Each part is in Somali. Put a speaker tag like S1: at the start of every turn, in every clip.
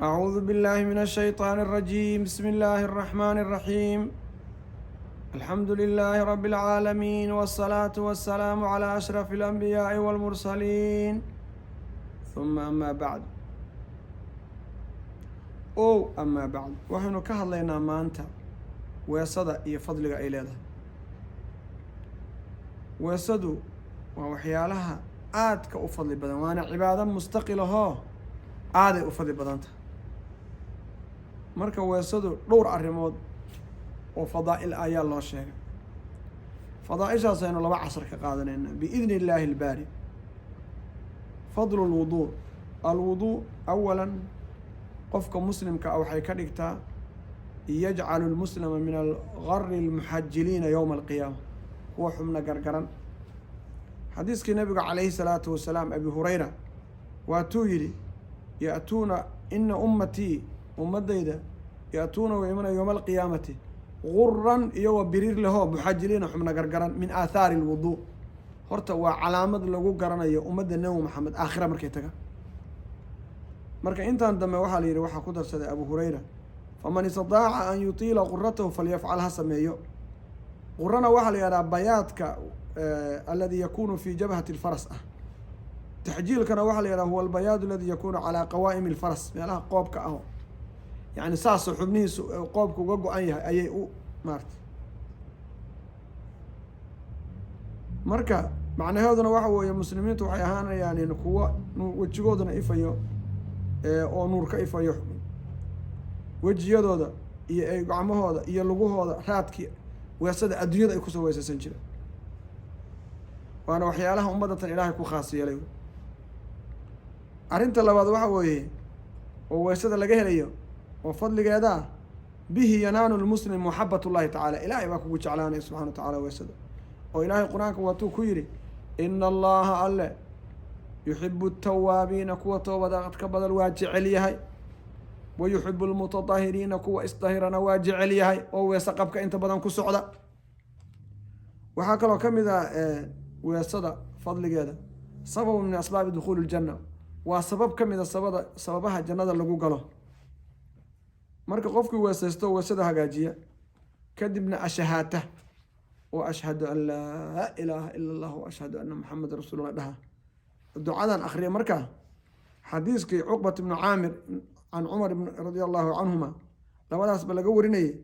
S1: أعوذ بالله من الشيطان الرجيم. بسم الله الرحمن الرحيم. الحمد لله رب العالمين، والصلاة والسلام على أشرف الأنبياء والمرسلين، ثم أما بعد. O amaa bacd, waxaynu ka hadlaynaa maanta weesada iyo fadliga ay leedahay. Weesadu waa waxyaalaha aadka u fadli badan, waana cibaado mustaqilahoo aaday u fadli badan tahay. Marka weesadu dhowr arrimood oo fadaa'il ayaa loo sheegay. Fadaa-ishaas aynu laba cashar ka qaadanayna biidni illaahi albaari. Fadlu lwuduu, alwuduu awalan, qofka muslimka ah waxay ka dhigtaa yajcalu lmuslima min algari almuxajiliina yowma alqiyaama, kuwa xubna gargaran. Xadiiskii nabiga calayhi salaatu wasalaam, Abi Hurayra, waatuu yidhi: ya'tuuna ina ummatii, ummadayda, ya'tuuna way imanaya yowma alqiyaamati guran, iyagoo biriir lahoo, muxajiliina, xubna gargaran, min aathaari alwuduu. Horta waa calaamad lagu garanayo ummadda Nebi Maxamed aakhira markay tagaan. Marka intaan dambe waxaa la yidhi, waxaa ku darsaday Abu Hurayra: faman istataaca an yutiila quratahu falyafcal, ha sameeyo. Qurana waxaa la yihahdaa bayaadka aladi yakunu fi jabhati lfaras ah. Taxjiilkana waxaa la yihahdaa huwa albayaad aladi yakunu calaa qawaa'imi alfaras, meelaha qoobka ah, yani saasoo xubnihiisu qoobka uga go-an yahay ayay u maarata. Marka macnaheeduna waxa weeye muslimiintu waxay ahaanayaan kuwo wejigooduna ifayo oo nuur ka ifayo wejiyadooda iyo ay gacmahooda iyo lugahooda, raadkii weesada adduunyada ay kusoo weesaysan jireen. Waana waxyaalaha ummaddatan Ilaahay ku khaas yeelay. Arrinta labaad waxa weeye oo weesada laga helayo oo fadligeeda ah: bihi yanaalu lmuslim muxabat llahi tacaala. Ilaahay baa kugu jeclaanaya subxana wa tacala weesada, oo Ilaahay Qur-aanka waatuu ku yidhi: ina Allaha, Alle, yuxibu atawaabiina, kuwa toobada ka badan waa jecel yahay, wa yuxibu almutatahiriina, kuwa isdahirana waa jecel yahay, oo weese qabka inta badan ku socda. Waxaa kaloo ka mid ah weesada fadligeeda sababu min asbaabi dukhuuli ljanna, waa sabab ka mida sabada sababaha jannada lagu galo. Marka qofkii weesaysto, weesada hagaajiya, kadibna ashahaata oo ashhadu an laa ilaaha ila Allah wa ashhadu anna Muxameda rasuulullah dhaha, ducadan akriya. Markaa xadiiskii Cuqbat ibnu Caamir can Cumar radia Allahu canhuma, labadaasba laga warinayay,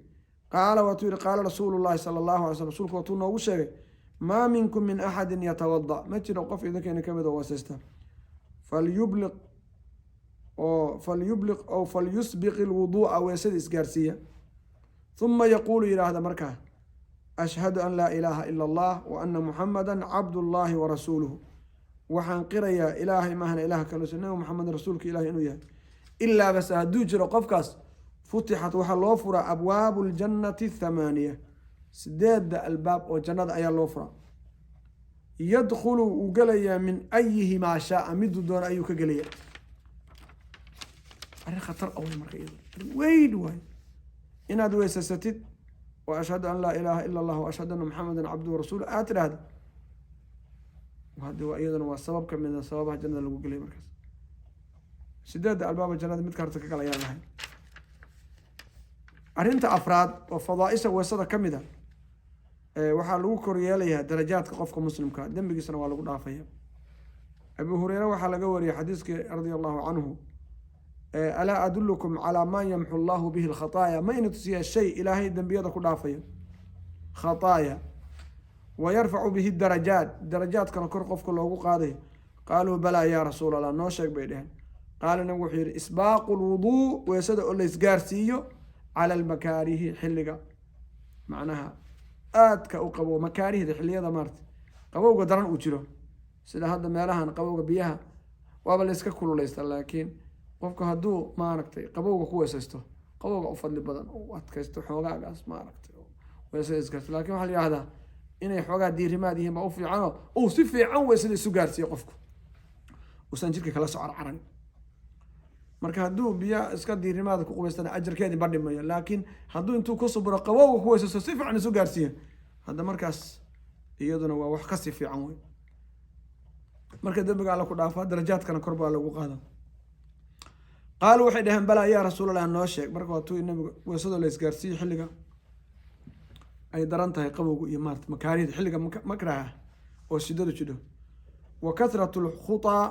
S1: qaala, waatuu yihi: qaala rasuulu llahi sala Allahu alay slam, rsulku waatuu noogu sheegay: maa minkum min axadin yatawada, ma jiro qof idinkeena kamid oo weesaysta, falyubliq oo falyubliq ow falyusbiq ilwuduu'a, weesada isgaarsiiya, uma yaquulu, yidhaahda markaa: ashhadu an laa ilaaha ila Allah wa ana Muxamada cabdullahi wa rasuuluhu, waxaan qirayaa Ilaahay maahna ilaah kaleso, Nabi Maxamed rasuulka Ilahi inuu yahay. Ilaa base hadduu jiro qofkaas, futixat, waxaa loo furaa, abwaabu ljannati thamaaniya, sideedda albaab oo jannada ayaa loo furaa. Yadkhulu, wuu gelayaa, min ayihimaa shaaa, miduu doono ayuu ka gelaya. Arrin khatar a wey. Marka iyado arrin weyn waay inaad weysasatid oo ashhadu an laa ilaaha ila Allah wa ashhadu anna Maxamedan cabduhu warasuulu aad tidhaahdo. Hadi waa iyaduna waa sabab ka mida sababaha jannada lagu gelaya. Markaas sideedda albaaba jannada midka horta ka gala ayaan lahay. Arrinta afraad oo fadaa-isha weesada ka mid a, waxaa lagu koryeelayaa darajaadka qofka muslimka, dembigiisana waa lagu dhaafaya. Abu Hureyre waxaa laga wariyay xadiiskii radia Allahu canhu: alaa adulukum calaa maa yamxu Allahu bihi alkhataaya? Ma ina tusiyaa shay Ilaahay dembiyada ku dhaafayo, khataaya, wa yarfacu bihi darajaat, darajaadkana kor qofka loogu qaadayo? Qaaluu: balaa yaa rasuul Allah, noo sheeg, bay dheheen. Qaala, nabigu wuxuu yihi: isbaaqu lwuduu, weesada oo laysgaarsiiyo, cala almakaarihi, xilliga macnaha aadka u qabo, makaarihda xilliyada maarata qabowga daran uu jiro, sida hadda meelahan qabowga biyaha waaba layska kululeysta. Laakiin qofku hadduu maaragtay qabowga ku weesaysto, qabowga u fadli badan, u adkaysto xoogaagaas maaragtay weesada isgaarsiyo. Lakin waxaa la yihahdaa inay xoogaa diirimaad yihiin baa u fiicanoo uu si fiican weysada isu gaarsiiyo, qofku uusan jirka kala soo carcaran. Marka hadduu biyo iska diirimaada ku qubaystana, ajarkeedii ba dhimayo. Laakiin hadduu intuu ku subro qabowga ku weysaysto, si fiican isu gaarsiiyo, hadda markaas iyaduna waa wax kasii fiican wey. Marka dembiga Alla ku dhaafaa, darajaadkana kor baa lagu qaada. Qaaluu, waxay dhaheen: "Balaa, yaa Rasuulallah, noo sheeg." Marka waa tuu nabigu weesadoo la isgaarsiiyo xilliga ay daran tahay qabowga iyo maarata makaarihda, xilliga makraha oo shidadu jidho. Wa kathratu alkhutaa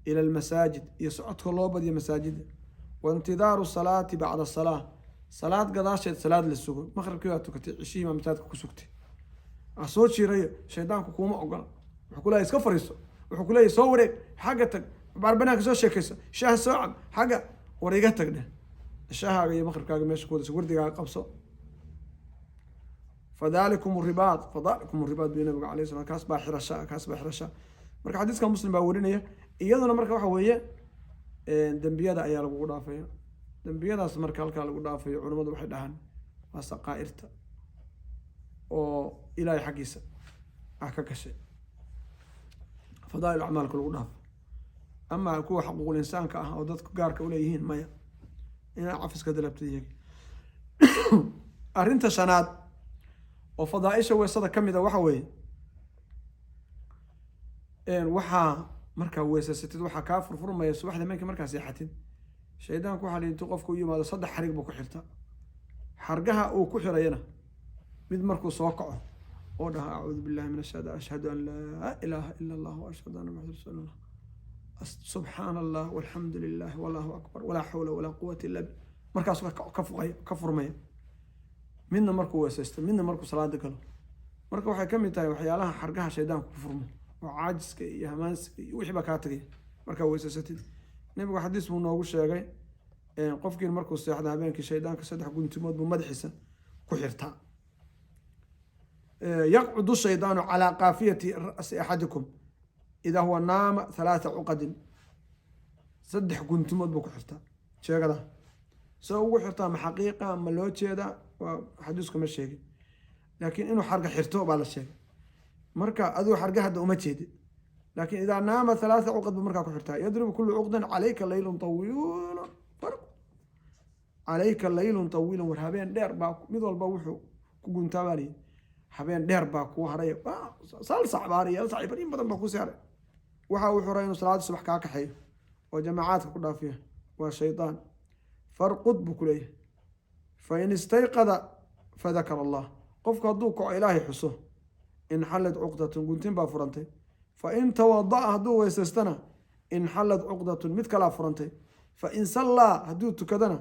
S1: ila almasaajid, iyo socodka loo badiyo masaajida. Wa intidaaru salaati bacda salaa, salaad gadaasheed salaad la sugo. Maqribkii baa tukatay, cishihii baa masaajidka ku sugtay, a soo jiirayo. Shaydaanku kuuma ogola. Wuxuu kuleeyahy: "Iska fariiso." Wuxuu kuleeyahy: "Soo wareeg, xagga tag, baarbanaanka soo sheekayso, shaaha soo cab, xagga war iga tag dheh." Cishahaaga iyo maqribkaaga meesha ku wadayso, wardigaaga qabso. Fadalikum ribaad, fadalikum ribaad buu nabiga alayh salam. Kaas baa xirasha, kaas baa xirasha. Marka xadiiska Muslim baa warinaya iyaduna. Marka waxa weeye, dembiyada ayaa lagugu dhaafaya. Dembiyadaas marka halkaa lagu dhaafayo, culamadu waxay dhahaan waa saqaa'irta oo Ilaahay xaggiisa ah ka gashay, fadaa'il acmaalka lagu dhaafo. Ama kuwa xaquuqul insaanka ah oo dadku gaarka uleeyihiin, maya, inaa cafiska dalabta iyaga. Arrinta shanaad oo fadaaisha weesada ka mid a waxa weeye, waxaa markaa weesasatid waxaa kaa furfurmaya subaxda markii markaa seexatid. Shaydaanku waxaa la intuu qofku u yimaado, saddex xarig buu ku xirta. Xargaha uu ku xirayana, mid markuu soo kaco oo dhaha: "Acuudu billahi min ashaytaan, ashhadu an laa ilaaha ila Allah wa ashhadu anna Maxamad rasuulullah, subxaana Allah walxamdu lilah wallahu akbar walaa xawla walaa quwata illa billah." Markaasuu ka fuqaya, ka furmaya. Midna markuu weesaysto, midna markuu salaada galo. Marka waxay ka mid tahay waxyaalaha xargaha shaydaanku ku furmo, oo caajiska iyo hamaansiga iyo wixii baa kaa tagay markaa weysasatid. Nabigu xadiis buu noogu sheegay: qofkiin markuu seexda habeenkii, shaydaanka saddex guntimood buu madaxiisa ku xirtaa. Yaqcudu shaydaanu calaa qaafiyati ra'si axadikum idaa huwa naama halaatha cuqadin. Saddex guntimood buu ku xirtaa. Sheegada soo ugu xirtaa, ma xaqiiqa ma loo jeedaa? Waa xadiisku ma sheegin, laakiin inuu xarga xirto baa la sheegay. Marka aduu xarga hadda uma jeedid, laakiin idaa naama halaatha cuqad buu markaa ku xirtaa. Yadribu kulu cuqdan: "Calayka laylun tawiilun, farq calayka laylun tawiilun." War habeen dheer baa mid walba wuxuu ku guntaa baa liyi. Habeen dheer baa kuu haray, sal sac baa haray, hal sac in badan baa kuusii haray. Waxa uu xuray inuu salaada subax kaa kaxeeyo oo jamacaadka ku dhaafiya waa shaydaan. "Farqud," buu ku leeyahay. Fain istayqada fadakara Allah, qofku hadduu kaco, Ilaahay xuso, inxallad cuqdatun, guntin baa furantay. Fain tawada'a, hadduu weysaystana, inxallad cuqdatun, mid kalaa furantay. Fain sallaa, hadduu tukadana,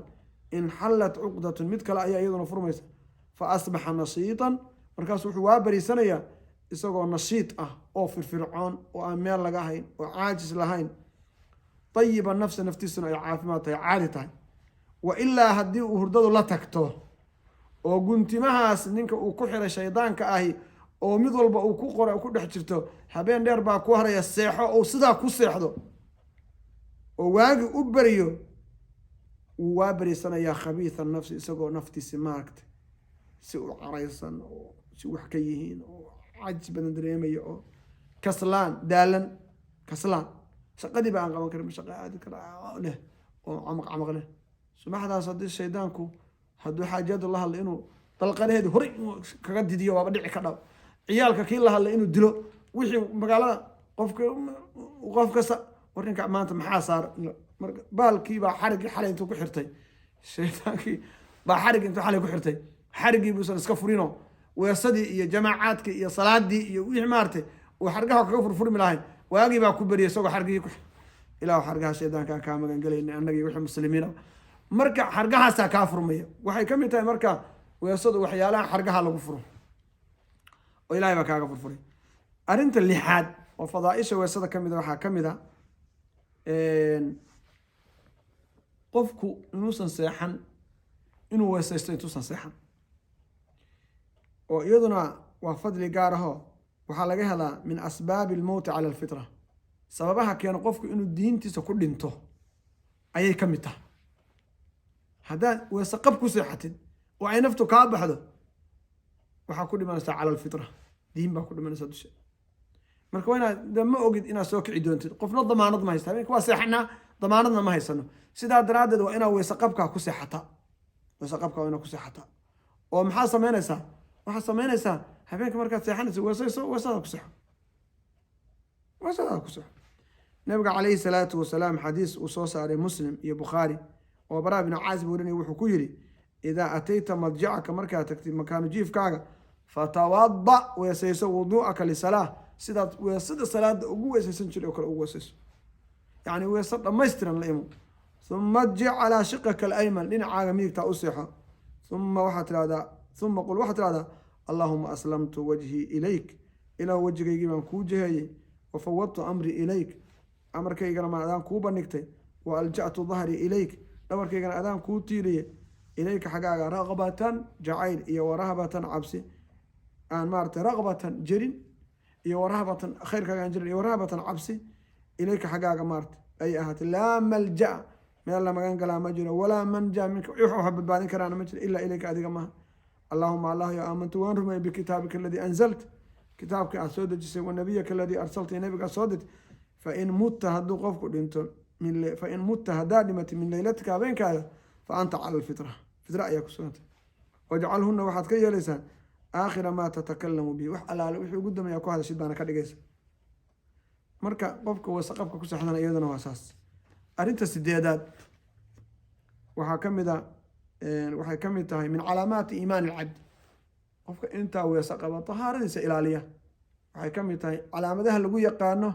S1: inxallat cuqdatun, mid kale ayaa iyaduna furmaysa. Fa asbaxa nashiitan, markaasu wuxuu waa bariisanayaa isagoo nashiid ah oo firfircoon oo aan meel laga hayn oo caajis lahayn, tayiba nafsa, naftiisuna ay caafimaad tahay, caadi tahay. Wa ilaa, haddii uu hurdadu la tagto oo guntimahaas ninka uu ku xiray shaydaanka ahi oo mid walba uu ku qora ku dhex jirto "Habeen dheer baa ku haraya, seexo," oo sidaa ku seexdo oo waagi u beriyo, wuu waa beriisanayaa khabiitha nafsi, isagoo naftiisi maaragtay si u caraysan oo si wax ka yihiin oo cajis badan dareemaya oo kaslaan, daalan, kaslaan, shaqadii ba aan qaban karin, ma shaqa aadi kara leh oo camaq camaq leh. Subaxdaas haddii shaydaanku hadduu xaajadu la hadla, inuu dalqanaheedi horay kaga didiyo waaba dhici ka dhab. Ciyaalka kii la hadlay inuu dilo, wixii magaalada qofka qof kasta, war ninka maanta maxaa saara? Marka baalkii baa xariggii xalay intuu ku xirtay, shaydaankii baa xarig intuu xalay ku xirtay, xariggii buusan iska furino. Weesadii iyo jamaacaadkii iyo salaadii iyo wixii maaragtay uu xargaha kaga furfurmi lahayn, waagii baa ku beriyay isagoo xargihii ku. Ilaah, xargaha shaydaankaan kaa magan gelayna, annagii wixii muslimiina. Marka xargahaasaa kaa furmaya. Waxay ka mid tahay marka weesadu waxyaalaha xargaha lagu furo oo Ilahay baa kaaga furfuray. Arrinta lixaad oo fadaaisha weesada ka mid a waxaa ka mid a qofku inuusan seexan, inuu weesaysto intuusan seexan, oo iyaduna waa fadli gaar ahoo waxaa laga helaa min asbaabi almowti cala alfitra. Sababaha keeno qofku inuu diintiisa ku dhinto ayay ka mid tahay. Haddaad weese qab ku seexatid oo ay naftu kaa baxdo, waxaa ku dhimanaysaa cala alfitra, diin baa ku dhimanaysaa dusha. Marka waa inaad de ma ogid inaad soo kici doontid, qofna damaanad ma haysta. Habeenka waa seexanaa, damaanadna ma haysano. Sidaa daraaddeed waa inaad weese qabkaa ku seexataa. Weese qabkaa waa inaad ku seexataa. Oo maxaa samaynaysaa? Waxaad samaynaysaa, habeenka markaad seexanaysa, weesayso, weesadaada ku seexo, weesadaada ku seexo. Nabiga calayhi salaatu wasalaam xadiis uu soo saaray Muslim iyo Bukhaari oo Baraa binu Caazib warinaya, wuxuu ku yidhi: "Idaa atayta madjacaka," markaad tagtid makaanu jiifkaaga, "fatawada," weesayso, "wuduu'aka lisalaa," sidaad weesada salaada ugu weesaysan jiray oo kale ugu weesayso, yacni weeso dhammaystiran la imo. "Uma adjic calaa shiqaka alayman," dhinacaaga midigtaa u seexo. Uma waxaad tirahdaa, "Uma qul," waxaad tirahdaa, "Allahuma aslamtu wajhii ilayk," Ilaah, wejigaygii baan kuu jiheeyey, "Wafawadtu amrii ilayk," amarkaygana ma adaan kuu bandhigtay, "Wa alja'tu dahrii ilayk," dhabarkaygana adaan kuu tiiriyey, "Ilayka," xaggaaga, "Raqbatan," jacayl, iyo "Warahbatan," cabsi aan maarata, "Raqbatan," jerin, iyo "Warahbatan," khayrkaaga aan jirin, iyo "Warahbatan," cabsi, "Ilayka," xaggaaga maarata ay ahaatay. "Laa malja'a," meel la magan galaa ma jiro, "Walaa manja minka," wax badbaadin karaana ma jiro, "Ilaa ilayka," adiga maaha. "Allahuma," Allah yo, "Aamantu," waan rumeeyey, "Bikitaabika aladii anzalt," kitaabka aad soo dejisay, "Wa nabiyaka aladii arsalta," iyo nabiga aad soo dirtay. "Fain mutta," hadduu qofku dhinto, "Fain mutta," haddaad dhimatay, "Min leylatika," habeenkaada, "Fa anta cala alfitra," fitra ayaa ku sugantay. "Wajcalhuna," waxaad ka yeelaysaa, "Aakhira maa tatakalamu bihi," wax allaale wixii ugu dambeeya ku hadashid baana ka dhigaysa. Marka qofka wasaqabka ku seexdana iyaduna waa saas. Arrinta sideedaad waxaa ka mid a, waxay ka mid tahay min calaamaati iimaani alcabd, qofka intaa weese qaba, tahaaradiisa ilaaliya, waxay ka mid tahay calaamadaha lagu yaqaano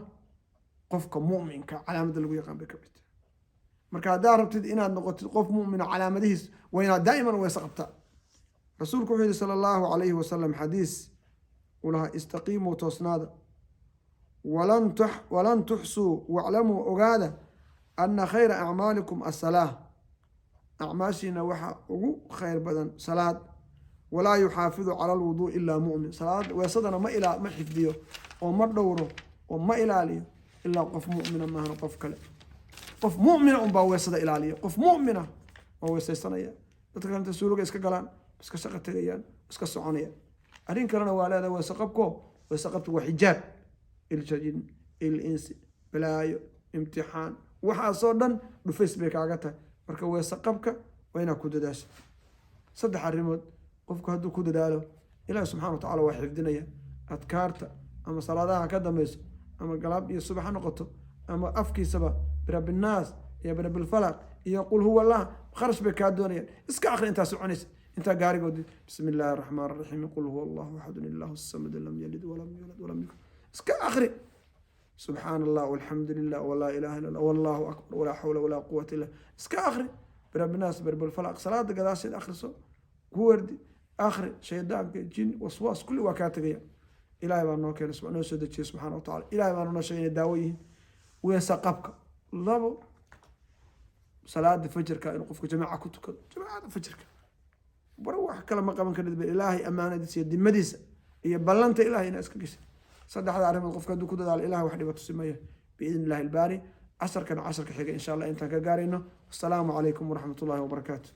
S1: qofka mu'minka. Calaamadda lagu yaqaan bay ka mid tahay. Marka haddaad rabtid inaad noqotid qof mu'mina, calaamadihiis waa inaad daa'iman weese qabtaa. Rasuulku wuxuu yihi sala Allahu calayhi wasalam, xadiis uu lahaa: "Istaqiimuu," toosnaada, "Walan tuxsuu, waclamuu," ogaada, "Ana khayra acmaalikum asalaa," acmaashiina waxa ugu khayr badan salaad. "Walaa yuxaafidu cala alwuduu ilaa mu'min," salaad weesadana ma xifdiyo oo ma dhowro oo ma ilaaliyo ilaa qof mu'mina maahan qof kale. Qof mu'mina unbaa weesada ilaaliya. Qof mu'mina waa weesaysanaya. Dadka kale inta suuliga iska galaan, iska shaqo tegayaan, iska soconayaan. Arrin kalena waa leedahay weese qabko. Weese qabku waa xijaab, iljajin, il insi, balaayo, imtixaan, waxaasoo dhan dhufays bay kaaga tahay. Marka weese qabka waa inaad ku dadaasho. Saddex arrimood qofku hadduu ku dadaalo, Ilaahi subxana wa tacala waa xifdinaya. Adkaarta ama salaadaha ka dambayso, ama galaab iyo subax ha noqoto, ama afkiisaba birabinnaas iyo birabilfalaq iyo qul huwa Allah, kharash bay kaa doonayaan. Iska akri intaa soconaysa, intaa gaarigoodi: "Bismi illaahi araxmaan araxiim, qul huwa Allahu axadun, illahu samad, lam yalid walam yuulad walam yakun." Iska akri "Subxaana Allah, walxamdu lilah, walaa ilaha illa Allah, wallahu akbar, walaa xawla walaa quwata illa." Iska akri birabinaas, birabilfalaq, salaada gadaasheed akhriso, ku wardi, akri. Shaydaanka, jin, waswaas, kulli waa kaa tegaya. Ilahay baa noo keenay, noo soo dejiyay subxana wa tacala. Ilahay baana noo sheegay inay daawo yihiin weesa qabka. Labo, salaada fajarka inuu qofku jamaaca ku tukado. Jamaacada fajarka bar wax kale ma qaban karid ba, Ilaahay amaanadiisa iyo dimadiisa iyo ballanta Ilahay inaa iska geshay. Saddexda arrimood qofka hadduu ku dadaalo, Ilahay wax dhiba tusi maya, biidn illahi albaari. Casharkan casharka xiga insha Allah intaan ka gaarayno, wasalaamu calaykum waraxmat ullahi wabarakaatu.